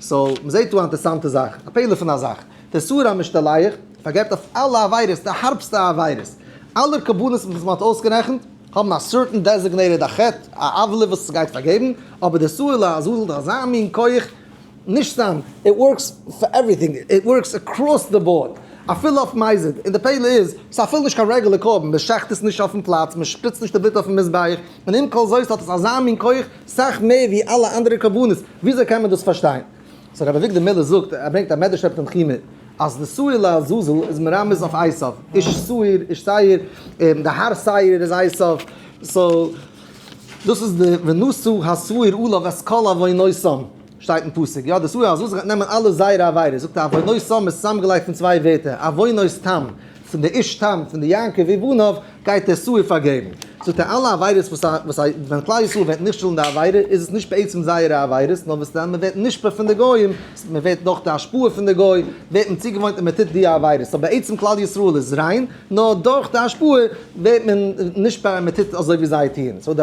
So, מ'זעט דא א אינטערעסאנטע זאך, א פלא פון א זאך. דער שעיר המשתלח פארגעבט אויף אלע עבירות, די הארבסטע עבירות. אלע קרבנות וואס מ'האט אויסגערעכנט האבן א certain designated א חטא, א עוולה וואס עס גייט פארגעבן, אבער דער שעיר לעזאזל האט אזא מין כח, נישט סתם, it works for everything, it works across the board, אפילו אויף מזיד, און די פלא איז, ס'איז אפילו נישט קיין רעגולער קרבן, מען שעכט עס נישט אויפן פלאץ, מען שפריצט נישט די בלוט אויפן מזבח, און עם כל זאת האט עס אזא מין כח, סאך מער ווי אלע אנדערע קרבנות, וויאזוי קען מען דאס פארשטיין? So רבי אביגדור מילער זאגט, ער ברענגט א מדרש רבי תנחומא, אז די שעיר לעזאזל איז מרמז אויף עשיו, איש שעיר, איש שעיר, די הר שעיר איז עשיו, so דאס איז די ונשא השעיר עליו את כל עוונותם, שטייט אין פסוק, יא די שעיר לעזאזל גייט נעמען אלע זייערע עבירות, זאגט ער עוונותם איז צוזאמגעלייגט פון צוויי ווערטער, עוונות תם, פון די איש תם, פון די יעקב ובניו, גייט דער שעיר פארגעבן. זאגט ער אלע עבירות וואס א וואס א ווען כלל ישראל ווערט נכשל אין די עבירה איז עס נישט בעצם זייערע עבירות נאר וואס דען מען ווערט נשפע פון די גוים, מען ווערט דורך די השפעה פון די גוי ווערט מען צוגעוואוינט און מען טוט די עבירות, so בעצם כלל ישראל איז ריין נאר דורך די השפעה ווערט מען נשפע און מען טוט אזוי ווי זיי טוען, so די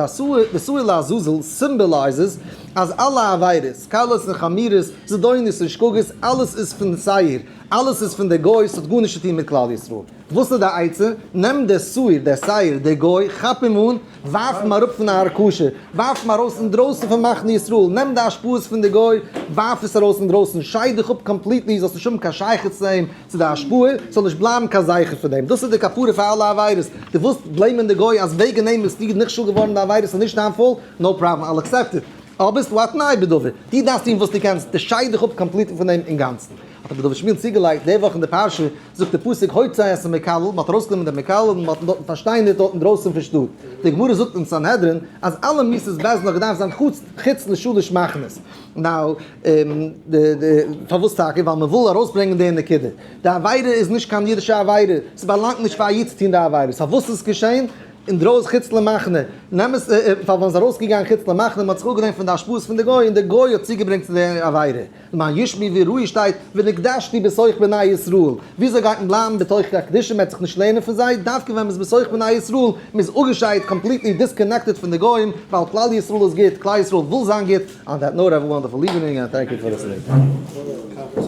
די שעיר לעזאזל symbolizes אז אלע עבירות, קלות און חמורות, זדונות און שגגות, אלעס איז פון שעיר, אלעס איז פון די גוי, ס'האט גארנישט צו טון מיט כלל ישראל. וואס איז די עצה? נעם די שעיר, דער שעיר, דער גוי, כאפ אים אן, ווארף אים אראפ פון א הר קשה, ווארף אים ארויס אינדרויסן פון מחנה ישראל, נעם די השפעות פון די גוי, ווארף עס ארויס אינדרויסן, שייד דיך אפ completely, זאלסט נישט האבן קיין שייכות צו אים, צו די השפעה, ס'זאל נישט בלייבן קיין זכר פון דעם. דאס איז די כפרה פאר אלע עבירות. דו ווילסט blame ען די גוי אז וועגן אים ביסטו נכשל געווארן אין די עבירות, ס'איז נישט דיין fault, no problem, I'll accept it. אבער ס'דא א תנאי בדבר, דו דארפסט טון וואס דו קענסט, דו שייד דיך אפ completely פון דעם אינגאנצן. האט רבי דוד שמואל צוגעלייגט, די וואך אין די פרשה זאגט די פסוק הוצא את המקלל, מען האט ארויסגענומען דעם מקלל און מען האט אים דארטן פארשטיינערט דארט אינדרויסן פון שטאט. די גמרא זאגט אין סנהדרין אז אלע מיתות בית דין האט געדארפט זיין חוץ חוץ לשלש מחנות. Now, פארוואס טאקע? ווייל מען וויל ארויסברענגען די נקודה. די עבירה איז נישט קיין אידישע עבירה, ס'באלאנגט נישט פאר א איד צו טון די עבירות. פארוואס איז עס געשען? אינדרויס חוץ למחנה, נעם עס, פאר ווען ס'איז ארויסגעגאנגען חוץ למחנה, מ'האט זיך אפגעלערנט פון די השפעות פון די גוי, און די גוי האט צוגעברענגט צו די עבירה. למען ישמעו ויראו שטייט, ונקדשתי בתוך בני ישראל. וויאזוי גייט מען בלייבן בתוך הקדושה, מ'וועט זיך נישט לערנען פון זיי, דווקא ווען מ'איז בתוך בני ישראל, מ'איז אפגעשיידט, completely disconnected פון די גוים, ווייל כלל ישראל איז גוט, כלל ישראל וויל זיין גוט, on that note have a wonderful evening and thank you for listening.